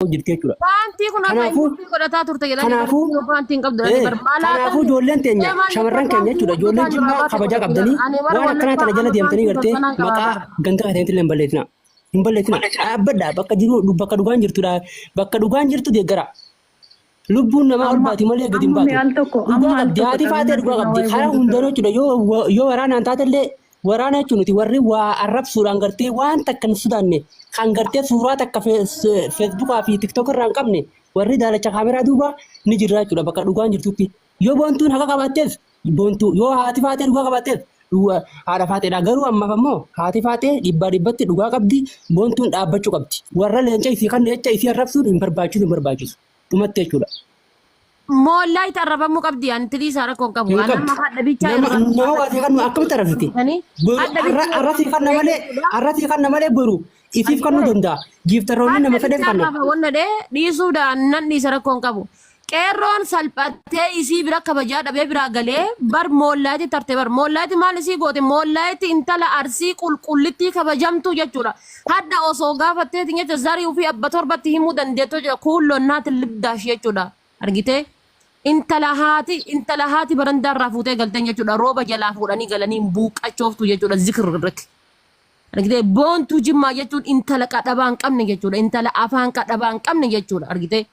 Jirti jechuudha. Paantii kun akka Kanaafuu inni godhataa turte jedhanii kanaafuu paantii hin qabdu jedhanii bar kanaafuu ijoolleen teenya, shamarran keenya jechuudha, ijoolleen Jimmaa kabajaa qabdanii waan akkanaa tana jala deemtanii gartee maqaa ganda keessanitti illee hin balleessinaa. Hin balleessinaa. Dhaabbadhaa bakka jiru, bakka dhugaan jirtudha. Bakka dhugaan jirtu deeggara. Lubbuun namaa ol Amma baati malee gadi hin amma baatu. mee al tokko Dhugaa amma al qabdi. tokko Haati Faatee carraan dhugaa sirna qabdi. waa'ee Karaa Boontuu hundanuu jechuudha. Yoo waraanaan taatellee waraana jechuun nuti warri waa arrabsuudhaan gartee waan takka hin sodaanne, kan gartee suuraa takka Feesbuukaa fi TikTok irraa hin qabne, warri daalacha kaameraa duuba ni jirra jechuudha bakka dhugaan jirtutti. Yoo Boontuun haqa qabaatteef Boontuu, yoo Haati Faatee dhugaa qabaatteef Haadha Faateedha. Garuu ammaaf ammoo Haati Faatee dhibbaa dhibbatti dhugaa qabdi. Boontuun dhaabbachuu qabdi. Warra leenca isii kan jecha isii arrabsuun hin barbaachisu, hin barbaachisu. Dhumatti jechuudha. Moollaa itti arrabamuu qabdi, ani tilii isaa rakkoo hin qabu. Hin Ani qabdu. amma hadha bichaa Nama irraa nama waa sii kannu akkamitti arrabsiti? Boru hadha arra bichaa arra sii kanna malee, arra sii kanna malee, boru isiif kannuu danda'a. Giiftarroonni hadha nama fedheef bichaa kanna. qaba wanna dhee dhiisuudhaan nan dhiisa, rakkoo hin qabu. Qeerroon salphattee isii bira kabajaa dhabee biraa galee bar moollaatti tarte, bar moollaatti maal isii goote? Moollaatti intala Arsii qulqullittii kabajamtuu jechuudha. Hadha osoo gaafatteetiin jecha zarii ofii abba torbatti himuu dandeettu jechuudha. Kuulloon naati libdaash jechuudha. Argitee? Intala haati barandaa irraa fuutee galteen jechuudha. Rooba jalaa fuudhanii galanii buuqqachooftu jechuudha. Zikir irratti. Argitee? Boontuu Jimmaa jechuun intala qadhabaa hin qabne jechuudha. Intala afaan qadhabaa hin qabne jechuudha. Argitee?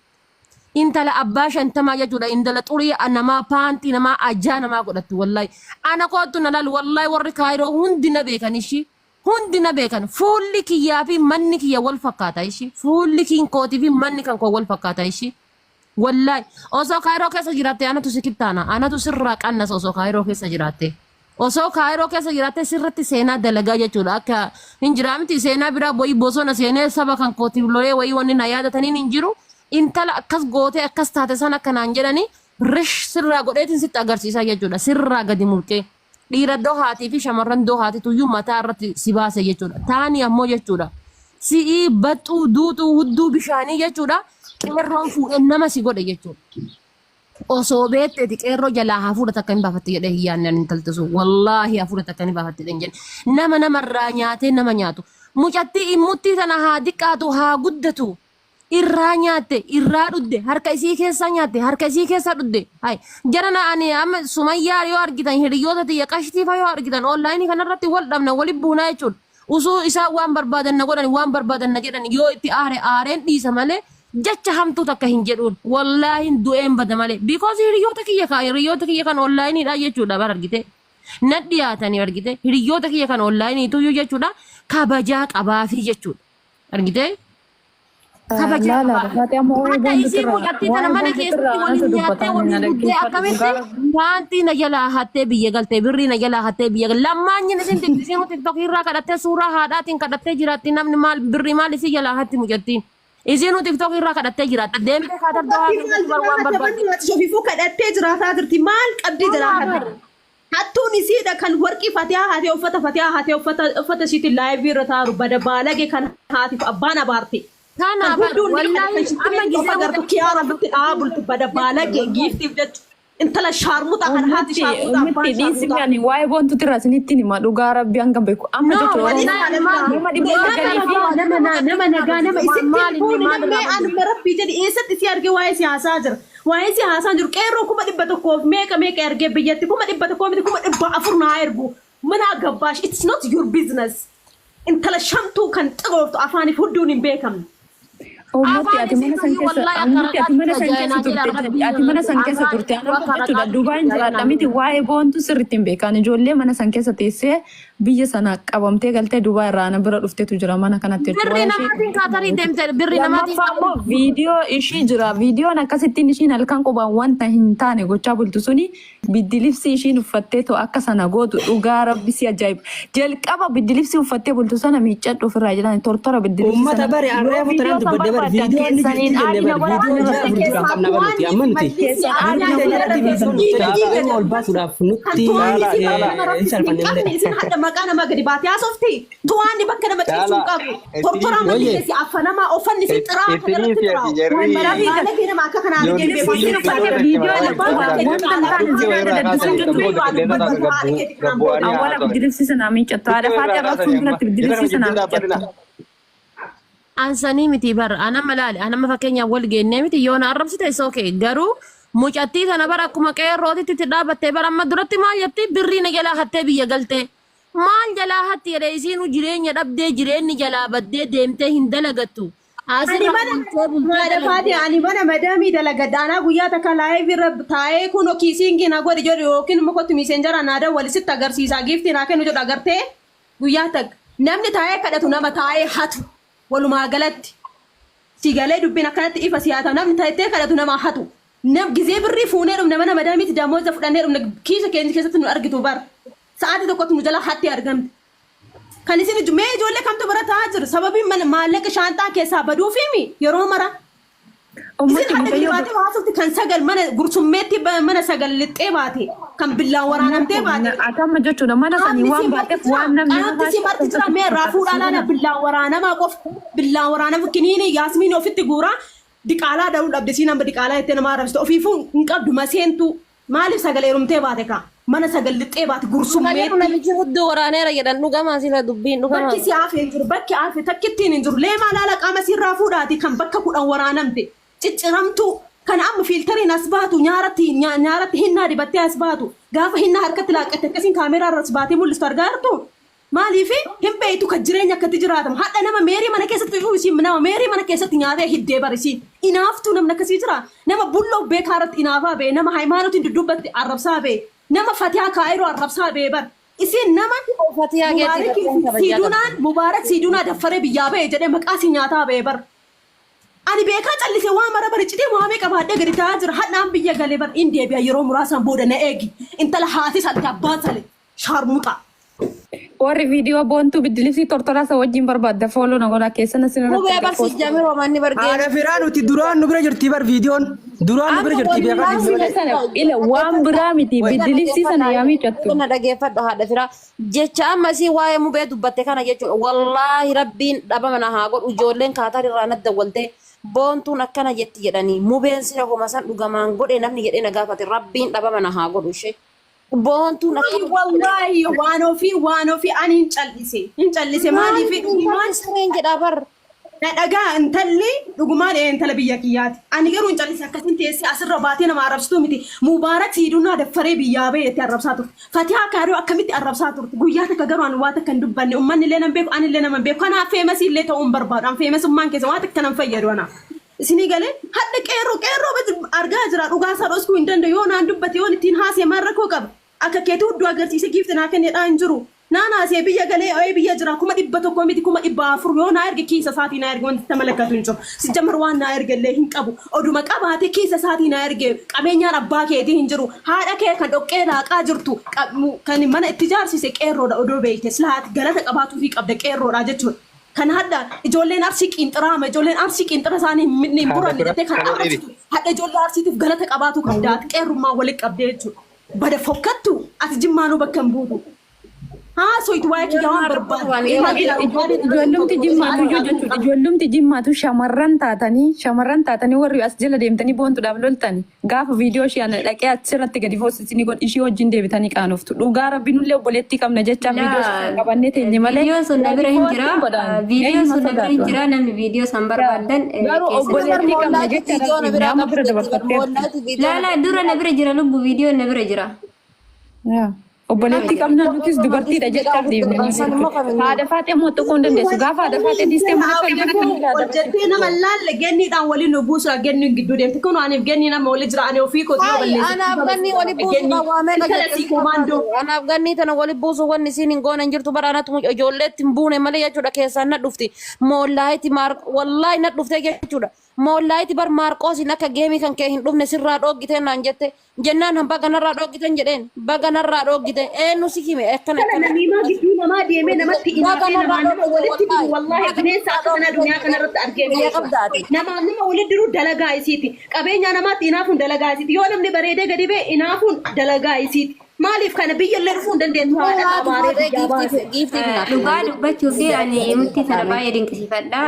Intala abbaa 50 jechuudha. Intala xurii namaa, paantii namaa, ajaa namaa godhattu wallahi. Ana kootu na laal, wallahi warri Kaayiroo hundi na beekan ishii. Hundi na beekan. Fuulli kiyyaa fi manni kiyya wal fakkaata ishii. Fuulli kinkootii fi manni kan koo wal fakkaata ishii. Wallahi osoo Kaayiroo keessa jiraatte anatu si kittaana. Anatu sirraa qannasa osoo Kaayiroo keessa jiraatte. Osoo Kaayiroo keessa jiraatte sirratti seenaa dalagaa jechuudha. Akka hin jiraa miti, seenaa biraa wayii bosona seenee saba kan kootiif lolee wayii wanni na yaadataniin hin jiru. Intala akkas gootee akkas taate san akka naan jedhani rish sirraa godheetiin sitti agarsiisaa jechuudha. Sirraa gadi mulqee. Dhiira dohaatii fi shamarran dohaatituyyuu mataa irratti si baase jechuudha. Taani ammoo jechuudha. Si'ii baxxuu duutuu hudduu bishaanii jechuudha. Qeerroon fuudhee nama si godhe jechuudha. Osoo beekteeti qeerroo jalaa hafuura takka hin baafatti jedhee hin yaadne ani intalti sun. Wallaahi hafuura takka hin baafatti jedhee hin jenne. Nama namarraa nyaatee nama nyaatu. Mucattii immuttii tana haa diqqaatu haa guddatu. Irraa nyaatte, irraa dhudde, harka isii keessaa nyaatte, harka isii keessaa dhudde. Hay jarana ani amma Sumayyaa yoo argitan, hiriyoota tiyya qashtii fa yoo argitan, onlaayinii kanarratti wal dhabna, wali buunaa jechuudha. Usuu isaan waan barbaadan na godhan, waan barbaadan na jedhan, yoo itti aare aareen dhiisa malee jecha hamtuu takka hin jedhuun. Wallaahi du'een bada malee, because hiriyoota kiyya kaa, hiriyoota kiyya kan onlaayiniidha jechuudha bar, argite, na dhiyaatanii, argite, hiriyoota kiyya kan onlaayiniituyyuu jechuudha, kabajaa qabaafii jechuudha, argite, kabajaa Laala qabaafi. Faati, amma waa'ee Hadha isii Boontuutirraa mucattii tana waa'ee mana keessatti Boontuutirraa anatu waliin nyaattee dubbataa na waliin guddee dhaggeeffadhu, akkamitti dhugaa Rabbii. paantii na jalaa hattee biyya galtee, birrii na jalaa hattee biyya galte. Lammaanyin isin isiin TikTok irraa kadhattee, suuraa haadhaatiin kadhattee jiraatti. Namni maal birrii maal isii jalaa hatti mucattiin? Isiinuu TikTok irraa kadhattee jiraatti. Deemtee kaatar dohaa Qabdii maal keessatti bar jalaa waan hatte? barbaadde. Bantu ofiifuu kadhattee jiraataa jirti. Maal qabdii jalaa Kanaa hatte? bar. Hattuun isiidha kan warqii Fatihaa hatee, uffata Fatihaa hatee, uffata ishiitiin live irra taaru, bada baalage kan haatiif abbaan abaarte. Kanaa Kan bar hunduu ni wallaahi kan amma shittireen gisee qofa gartu mucattii kiyaara ofitti dhahaa bultu, bada baalage giiftiif jechu. Intala shaarmuxaa kan haati Ummitti shaarmuxaa ummitti abbaan dhiisii, shaarmuxaa. ani waa'ee Boontuutirraa isinitti hima, dhugaa Rabbii hanga beeku amma No jechuudha Anis Oromoo wallaahi maal nama dhibba maal sagalii fi irraa nama nagaa nama isitti maal inni fuuni maal namni irraa anuma Rabbii jedhi eessatti si arge? Waa'ee siyaasaa jira. Waa'ee siyaasaa jiru, qeerroo 100,000 meeqa meeqa ergee biyyatti, 100,000 miti, 400,000 naa ergu. Mana gabbaash, it's not your business. Intala shamtuu kan xirooftu, afaaniif hudduun hin beekamne. Ummatti Afaan ati mana san isiitu keessa wallahi akka ummatti ati mana raqaatti san keessa ajaa'inaa jedha turte Rabbii ati mana san keessa afaan turte isiitu anamma akka jechuudha raqaatti Dubaay jiraadha ajaa'inaa miti jedha. waa'ee Boontu sirriitti hin beekan. Ijoollee mana san keessa teessee biyya sana qabamtee galtee Dubaay irraa ana bira dhuftetu jira mana kanatti jechuudha. Birri Waa'ee ishee namaatiin kaatarii deemte, birri namaatiin Lammaffaa immoo viidiyoo ishii jira. Viidiyoon akkasittiin ishiin halkan qubaan wanta hin taane gochaa bultu suni, biddilibsii ishiin uffattee too akka sana gootu, dhugaa Rabbi si ajaa'iba. Jalqaba biddilibsii uffattee bultu sana miiccadhu ofirraa jedhan, tortora biddilibsii Uummata sana. bare Yoo arreefu viidiyoo tanaan san dubbadde bare barbaaddan viidiyoo inni jirti keessaniin jenne aadina bare godhaa viidiyoo ji'a asirratti. 4 duraan qabna bare nuti amma nuti Keessan dubbii aadina teenya godhaa irratti viidiyoo nuti asirratti. ol baasuudhaaf Kan nutti tuwaanni isin bakka Caalaa nama hin raffisne hin salphanne qabne malee. isin hadha maqaa namaa gadi baatee haasofti. Tuwaanni bakka nama ciibsuu hin Caalaa qabu. Tortoraa manni Wayye. keessi affanamaa uffanni si xiraa kan isinii irratti fi ati xiraa'u. jarri Baalagee nama akka kanaa argee hin beeku. Biddilibsiin uffattee viidiyoo jalqaba wanta hin taane sirraa daladdisuun jechuudha. Gabbu'anii Awwaala haasa'an. biddilibsii sanaa miiccattu. Haadha Dhukkee Faaxee irraa irraa kaasanii amma fuulduratti jara kana biddilibsii jidduu sanaa dhaabbatina. miiccattu. Ansanii miti bar anama laali anama fakkeenyaaf wal geennee miti yoo na arrabsite is okay garuu mucattii tana bara akkuma qeerrootitti itti dhaabattee bara amma duratti maal jetti birrii na jalaa hattee biyya galtee maal jalaa hatti jedhe isiinu jireenya dhabdee jireenyi jalaa baddee deemtee hin dalagattu Ani asirra mana bultee bultee haadha dalagdee faati ani mana madaamii dalagadha. Anaa guyyaa takka live irra taa'ee kun kiisiingii na godhi jedhu yookiin immoo kottu messenger naa dawwali sitti agarsiisa giiftii naa kennu jedhu agartee guyyaa takka namni taa'ee kadhatu nama taa'ee hatu walumaa galatti si galee dubbiin akkanatti ifa si haa ta'u namni taa'ee kadhatu nama hatu. Nam gizee birrii fuunee dhumne mana madaamiitti damooza fudhannee dhumne kiisa keenya keessatti nu argitu bar sa'aatii tokkotti nu jala hatti argamte. Kan isin mee ijoollee kamtu bira taa'aa jiru sababiin mana maallaqa shaanxaa keessaa baduufimi yeroo mara. Isin Ummati hadha gadi mucayyoo baatee haasofti kan sagal mana gursummeetti mana sagal lixxee baate kan billaan waraanamtee baate. Akkama jechuudha mana sanii Qaamni waan si marti baateef jira. waan namni Qaamni si marti jira. Mee raafuu dhaalaana billaan waraanamaa qofa. Billaan waraanama kiniini yaasmiin ofitti guuraa diqaalaa da'uu dhabde siin amma diqaalaa jettee nama arrabsite ofiifuu hin qabdu maseentuu maaliif sagalee heerumtee baate kaa mana sagal lixxee baate Malee gursummeetti. namichi hudduu waraaneera jedhan dhugamaa sila dubbiin dhugamaa. Bakki si hafe hin jiru bakki hafe takkittiin hin jiru leemaa laala qaama siirraa fuudhaati kan bakka kudhan waraanamte cicciramtuu kan amma fiiltariin as baatu nyaaratti nyaaratti hinnaa dibattee as baatu gaafa hinnaa harkatti laaqqatte akkasiin kaameeraa irra as baatee mul'istu argaa jirtu maaliif hin beektu kan jireenya akkatti jiraatamu hadha nama meerii mana keessatti ifuu isiin nama meerii mana keessatti nyaatee hiddee bar isiin inaaftuu namni akkasii jira nama bulloo beekaa irratti inaafaa ba'e nama hayimaanotiin duddubbatti arrabsaa ba'e nama fatihaa kaayiroo arrabsaa ba'e bar isiin nama Fatiyaa keetti Mubaarakii garteen kabajaa qabdi. Siidunaan Mubaarak Siidunaa daffaree biyyaa ba'e jedhee maqaa si nyaataa ba'e bar. Ani beekaa callise waa mara bari citee waamee qabaadhee gadi taa'aa jira. Hadhaan biyya galee bar in deebi'a yeroo muraasaan booda na eegi. Intala haati salte abbaan sale shaarmuxa. Warri viidiyoo boontuu biddilifsii tortoraa isa wajjin barbaadda fooloo na godhaa keessan isin irratti Mubee barsiis jamiroo manni bargee. Haadha firaa nuti duraan nu bira jirti bar viidiyoon duraan nu bira jirti beekaa Biddilifsii malee. sana ila waan biraa miti biddilifsii sana yaamii cattu. Na dhageeffadhu haadha firaa. Jecha amma isii waa'ee mubee dubbatte kana jechuudha. Wallaahi rabbiin dhabama na haa godhu ijoolleen kaatar irraa nadda waltee boontuun akkana jetti jedhanii mubeen sira homa san dhugamaan godhe namni jedhee na gaafate rabbiin dhabama na haa godhu ishee. Boontuun akkana Wallaahi waan ofii waan ofii ani hin callise hin callise maaliif dhugumaan sareen jedhaa bar. Na dhagaa intalli dhugumaan intala biyya kiyyaati. Ani garuu hin callise akkasiin teessee asirra baatee nama arrabsituu miti. Mubaarak Siidunaa daffaree biyyaa ba'e itti arrabsaa turte. Fatihaa Kaariyoo akkamitti arrabsaa turte. Guyyaa takka garuu ani waa takka hin dubbanne. Uummanni illee nan beeku ani illee nama hin beeku. Kanaaf feemasii illee ta'uu hin barbaadu. An feemasummaan keessa waa takka nan fayyadu anaaf. Isinii galee hadha qeerroo qeerroo argaa jira dhugaa isaa dhoskuu hin danda'u yoo naan dubbate yoon ittiin haasee maal rakkoo qaba. Akka keetii hudduu agarsiise giifti naa kenneedhaa hin jiru. Naan haasee biyya galee ee biyya jira 100,000 miti 400,000 yoo naa erge kiisa isaatii naa erge wanti tamalakkatu hin jiru. Sijjamar waan naa erge illee hin qabu. Oduma qabaate kiisa isaatii naa erge qabeenyaan abbaa keetii hin jiru. Haadha kee kan dhoqqee laaqaa jirtu kan mana itti ijaarsise qeerroodha odoo beekte silaati galata qabaatuufii qabda qeerroodha jechuudha. Kan hadha ijoolleen arsii qiinxiraama ijoolleen arsii qiinxira isaanii hin buranne jettee kan arrabsitu hadha ijoollee arsiitiif galata qabaatu qabda ati qeerrummaa walitti qabdee jechuudha. Bada fokkattu ati jimmaanuu bakka hin buutu. Haasoitu waa'ee kiyya waan barbaadu. Ijoollumti jimmaatu iyyuu jechuudha. Ijoollumti jimmaatu shamarran taatanii warri as jala deemtanii boontuudhaaf loltani gaafa viidiyoo ishee ana dhaqee achirratti gadi foosisanii godhi ishee wajjin deebitanii qaanoftu. Dhugaa rabbi nullee obboleettii qabna jecha viidiyoo ishee qabannee teenye malee. Viidiyoon sun na bira hin jira. Viidiyoon sun na bira hin jira. Namni viidiyoo san barbaaddan Garuu keessa obboleettii qabna jecha rabbi amma bira dabarfatteerti. Laa laa dura na bira jira lubbu viidiyoon na bira jira. Obboleettii qabna nutis dubartiidha jechaaf deemne. Haadha faatee immoo tuquu hin dandeessu. Gaafa haadha faatee dhiistee mana kan Ol jettee nama laalle genniidhaan waliin nu buusuudha genniin gidduu deemte kun aniif gennii nama wali jira ani ofii kooti yoo balleesse. Anaaf gannii wali buusuudha waa meeqa Intala sii komaandoo. Anaaf gannii tana wali buusu wanni isiin hin goone hin jirtu bara anatu ijoolleetti hin buune malee jechuudha keessaan na dhufti. Moollaayitti maar wallaahi na dhufte jechuudha. Moollaayitti bar maarqoosiin akka geemii kan kee hin dhufne sirraa dhoggite naan jette jennaan han baga narraa dhoggiten jedheen baga narraa dhoggite eenyu si hime akkana Kana akkana. namiimaa gidduu namaa deemee namatti inaafee namaa nama walitti diru wallaahi bineensa akka kanaa duniyaa kanarratti argee Biyya qabdaati. Namaa nama walitti diru dalagaa isiiti. Qabeenya namaatti inaafuun dalagaa isiiti. Yoo namni bareedee gadi ba'e inaafuun dalagaa isiiti. Maaliif kana biyya illee dhufuu hin dandeettu haadha abaaree biyyaa baase. Dhugaa dubbachuu fi ani murtii sana baay'ee dinqisiifadha.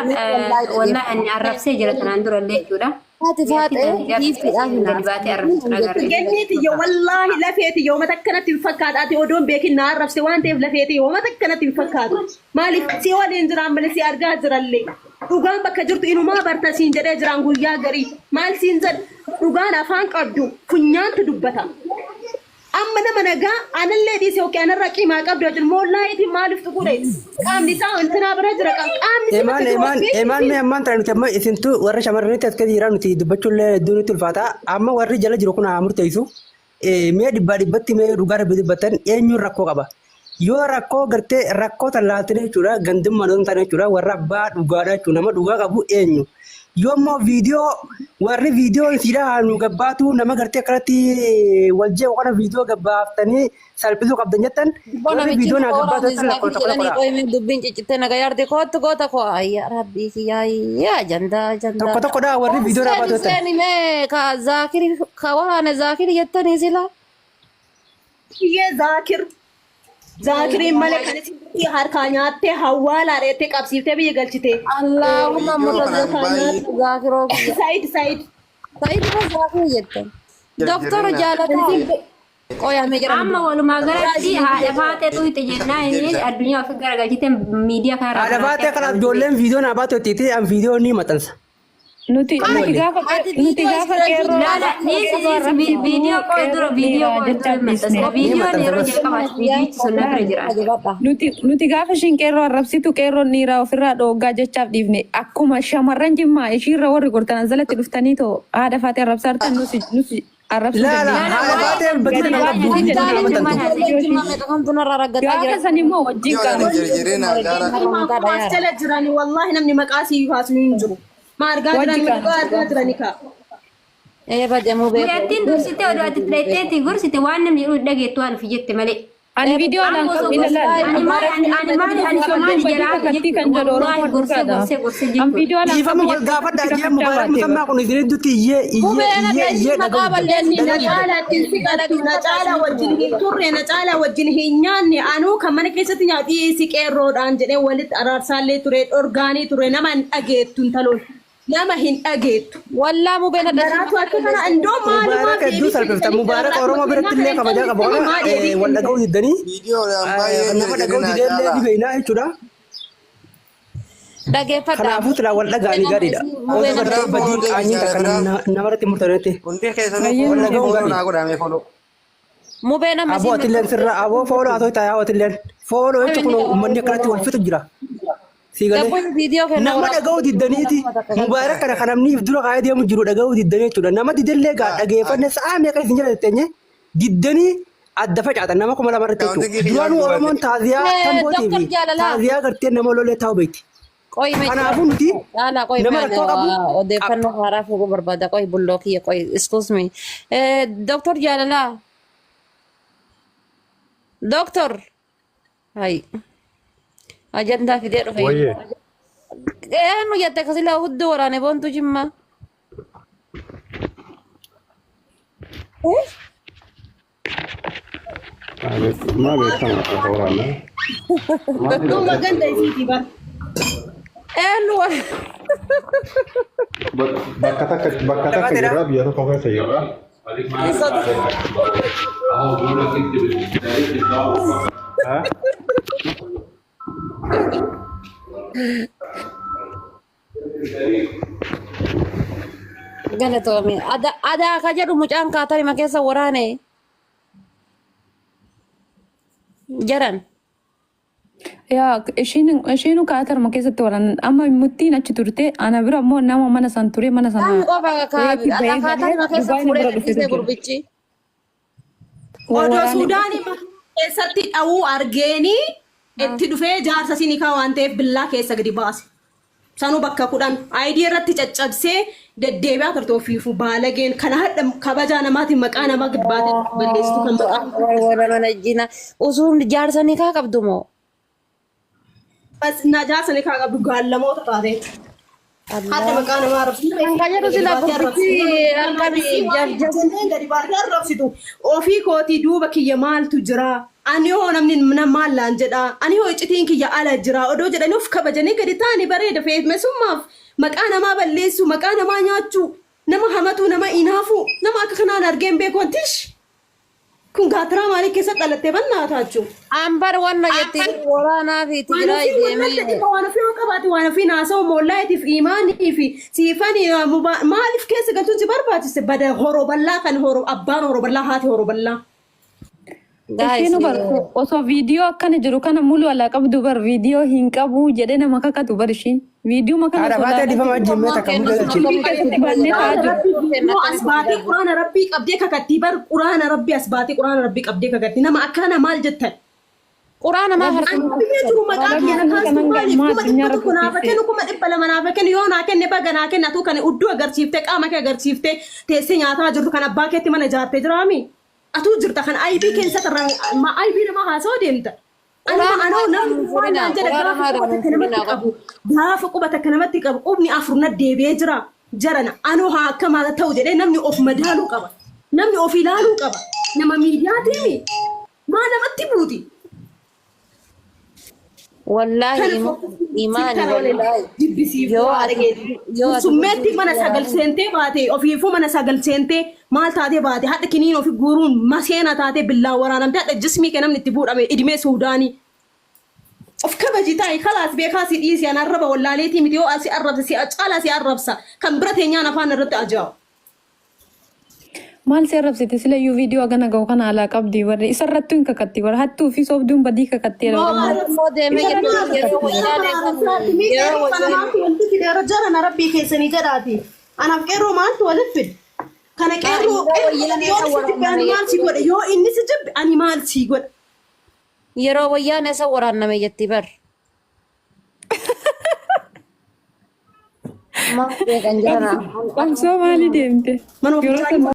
Wallahi ani arrabsee jira tanaan dura illee jechuudha. Haati faaxee giiftiidhaaf Gadi baatee arrabsitu agarre. Genniiti yoo wallaahi lafeeti yoo mata akkanatti hin fakkaatu ati odoon beekin na arrabse waan ta'eef lafeeti yoo mata akkanatti hin fakkaatu. Maaliif si waliin jiraan malee si argaa jirallee. Dhugaan bakka jirtu inumaa barta siin jedhee jiraan guyyaa garii. Maal siin jedhu dhugaan afaan qabdu funyaantu dubbata. Amma nama nagaa anallee dhiise yookiin anarraa qimaa qabdu wajjin moollaayitiin maaliif tuquudha? Qaamni isaa intinaa bira jira qaamni si Emaan bakka jiru emaan ofii emaan mee ammaan tana nuti amma isintu warra shamarranitti as keessa jira nuti dubbachuullee hedduu nutti ulfaata. Amma warri jala jiru kun haa murteessu. Mee dhibbaa dhibbatti mee dhugaa rabbi dubbattan eenyuun rakkoo qaba? Yoo rakkoo gartee rakkoo tan laaltanii jechuudha gandummaan osoo hin taane jechuudha warra abbaa dhugaadha jechuudha nama dhugaa qabu eenyu? Yoo immoo viidiyoo warri viidiyoo isiidha nu gabbaatu nama gartee akkanatti wal jeequ kana viidiyoo gabbaaftanii salphisuu qabdan jettan Bona warri michi viidiyoo naa nama gabbaatu waraane jettan lakkoo zaakir tokko jedhanii tokkodha. qoyme dubbiin ciccittee naga yaarte kootu goota koo ayya rabbii kiyyaa yaa jandaa jandaa. Tokko tokkodha warri viidiyoo naa Seeni baatu jettan. seeni mee ka zaakiri ka waraane zaakiri jettanii sila. Kiyyee Zaakir. Zaakiriin malee kan isin harkaa nyaattee hawwaalaa dheettee qabsiiftee biyya galchite. Allahumma Viidiyoo kanaan murra baay'ee zaakiroo kiyya. Said Said. Said ko zaakiri jettan. Doktora jarjarina. jaalataa qoyame jedhamu. Amma walumaa galatti haadha faatee xuyxe jennaan inni addunyaa ofi garagalchite miidiyaa kanarraa Haadha barattee baatee kanaaf ijoolleen viidiyoo naa baatu jettiiti an viidiyoo ni maxxansa. Nuti nuti gaafa Ati nuti viidiyoo gaafa iskiriin qeerroo Laala dhiisi qeerroo dhiisi arrabsitu viidiyoo qoe dura qeerroo viidiyoo dhiiraa qoe dura jechaaf hin dhiisne. maxxansina. Ni Viidiyoon maxxansa yeroo bas. jalqabaati viidiyichi sun na bira jira. Nuti nuti gaafa ishiin qeerroo arrabsitu qeerroon dhiiraa ofirraa dhooggaa jechaaf dhiifne akkuma shamarran jimmaa ishiirra warri gortan jalatti dhuftanii too haadha faatee arrabsaa jirtan nusi nusi arrabsuu Laala dandeenya. haadha baateen badii Gadi nama baafnee qabdu viidiyoo jennaan naa wajjin maxxantu. viidiyoo ishii. Gaafa san immoo wajjin Viidiyoo qaama. hin jarjarina jaala. Akkuma as jala jirani wallahi namni maqaa sii kaasu hin jiru. Ma argaa Wajji jirani qaama. dhugaa argaa jirani kaa. Guyyaattiin dursitee oduu ati filatteetti gorsite waan namni jedhu dhageettu waan ofi jette malee. Ani viidiyoo Amma alaan osoo qabu ila gorsa laal. ani maali ani ani maali ani Ijoolleen maali badii jalaa takkattii jechuudha kan jedhu wallaahi Oromoon gorsee dhugaadha. gorsee gorsee An jechuudha. viidiyoo alaan Dhiifama qabu wal jettee gaafadhaa takkatti jee kakachaa mubaarak baatee bara. musammaa kun isin hedduutti iyyee iyyee iyyee iyyee maqaa dhaga'u balleessi Na caalaa ittiin siqattu, na caalaa wajjin hin turre, na caalaa wajjin hin nyaanne, anuu kan mana keessatti nyaadhii si qeerroodhaan jedhee walitti araarsaallee ture, dhorgaanii ture, nama hin dhageettu intaloon. Nama hin dhageettu. Wallaa mubeen Maraatu akka kana indoo maalumaaf Mubaarak hedduu deebii salphifta. kennitanii Mubaarak jaalladhu Oromoo biratti kennaa illee kana kabajaa qaba. calliftanii Kana maa deebii wal kennitan? dhaga'uu diddanii Viidiyoodhaan baay'ee nama dhaga'uu jarjarina didee illee jaala. ni beeknaa jechuudha. Dhageeffadha. Kanaafuu silaa wal dhaga'anii gaariidha. Mubeen Osoo gartee Biraa badii fooloo qaanyiin deebisa takka biraa. namarratti murteessite. Hundi keessanuu Baay'ee Wal nu dhaga'uun fooloo gaariidha. naa godhame fooloo. Mubeen amma Aboo atilleen sirra aboo fooloo haa ta'u yaa atilleen fooloo jechuun kun uummanni akkanatti wal fixu jira. Sii galee. Gabbuun viidiyoo kenna Nama dhaga'uu diddaniiti mubaarak kana kan namni if dura kaayee deemu jiru dhaga'uu diddanii jechuudha. Nama didellee gaa dhageeffanne sa'a meeqa isin jala tetteenye diddanii adda facaatan nama 2000 irratti Accounting jechuudha. kiyyaan Duraanuu duubatti. Oromoon taaziyaa tambootii Doktor fi Jaalalaa. taaziyaa gartee nama lolee taa'u beekti. Qoy mee Kanaafuu nuti Caalaa qoy nama mee rakkoo qabu odeeffannoo haaraa fuudhuu barbaada qoy bulloo kiyya qoy excuse me. Doktor Jaalalaa. Doktor. Hay. Ajandaa fidee dhufe. Wayyee. Eenyu jette akkasii hudduu waraane boontuu jimmaa. Maa beekama waraana. Dhuma ganda isiiti bara. Eenyu waraane. Bakka takka bakka takka jirra biyya tokko keessa jirra. Ha? Galatoome. Adaa ka jedhu mucaan kaatarima keessa waraane. Jaran. Yaa ishiin ishiinu kaatarma keessatti waraan amma muttiin achi turte ana bira immoo nama mana san ture mana sana Qaamni qofa reefi bahee galee kaatarima keessa Dubaay na fuudhee bira dhufetu gadhiisee jira. gurbichi. Odoo Waraanni Suudaanii keessatti dhawuu argeenii itti dhufee jaarsa sinikaa waan ta'eef billaa keessa gadi baase. Sanuu bakka 10 ayidii irratti caccabsee deddeebi'aa turte ofiifuu baalageen kana hadha kabajaa namaatiin maqaa namaa gibbaatee balleessitu kan maqaa Wajjina usuun jaarsa nikaa qabdu moo? Bas na jaarsa nikaa qabdu gaallamoota taate. Hadha maqaa namaa arrabsitu. Kan ka jedhu Gadi sila baatee gurbichi arrabsitu. halkan jarjas. Jenneen gadi baatee arrabsitu. Ofii kootii duuba kiyya maaltu jira? Ani hoo namni na maal naan jedha? Ani hoo iccitiin kiyya ala jira? Odoo jedhanii of kabajanii gadi taa'anii bareeda feesummaaf maqaa namaa balleessuu, maqaa namaa nyaachuu, nama hamatuu, nama inaafuu, nama akka kanaan argee hin beeku wantish. Kun gaatiraa maalii keessa dhalattee bannaa taachuu? Ambar wanna jetti waraanaa fi Waan Tigraay ofii wallaahi deemee. dhimma waan ofii yoo qabaate waan ofii naasa'u moollaayiitiif imaanii fi siifanii maaliif keessa galchuun si barbaachise bada horoo bal'aa kan horoo abbaan horoo bal'aa haati horoo bal'aa. Guys, Ishiin bar osoo viidiyoo akkana jiru kana mulu alaa qabdu bar viidiyoo hin qabu jedhee nama kakatu bar ishiin. Viidiyoo kana Haadha osoo baatee laalaa dhifama wajjin mee takka muka galchi. TV keessatti bannee taa'aa jiru. Yoo as baatee quraana rabbii qabdee kakattii bar quraana rabbii as baatee quraana rabbii qabdee kakatti nama akkana maal jettan? Quraana maa harka Ani biyya jiru maqaa kiyya na kaastu maaliif 100,000 naaf kennu 200,000 naaf kennu yoo naa kenne baga naa kenne atuu kana udduu agarsiiftee qaama kee agarsiiftee teessee nyaataa jirtu kan abbaa keetti mana ijaartee jiraami. Atuu jirta kan aybii keessatti irraa aybii nama haasawaa deemta. Anuma Quraana anoo maa namni irraa waan naan jedha quraana gaafa maa quba irraa takka namatti qabu gaafa quba takka namatti qabu qubni afur na deebi'ee jira jarana anoo haa akka maal ta'u jedhee namni of madaaluu qaba namni of ilaaluu qaba nama miidiyaatiimi maa namatti buuti. Wallaahi imaani wallaahi. Jibbisiiftuu Yoo haadha ati keetii. yoo ati Summeetti mana sagal seentee baate ofiifuu mana sagal seentee maal taatee baate hadha kiniin ofi guuruun maseena taatee billaan waraanamtee hadha jismii kee namni itti fuudhame idimee Suudaanii. Of kabaji taa'i kalaas beekaa si dhiisi an arraba wallaaleetii miti yoo si arrabse si caalaa si arrabsa kan bira teenyaan afaan irratti ajaa'u. Maal si arrabsite silayyuu viidiyoo hagana gahu kana alaa qabdi warri isarrattuu hin kakatti warra hattuu fi soobduun badii kakatteera warra Immoo deemee jechuun yeroo wayyaanee yeroo wayyaanee Wanti fideera jara rabbii keessanii jedhaati. Anaaf qeerroo maaltu walitti fide? Kana qeerroo Yeroo wayyaanee yoo si jibbe ani maal si godha? Yoo inni si jibbe ani maal si godha? Yeroo wayyaanee isa waraanname jetti bar. Maal beekan jirana? Qabsoo maalii deemte? Manuma Yeroo fincaanii sana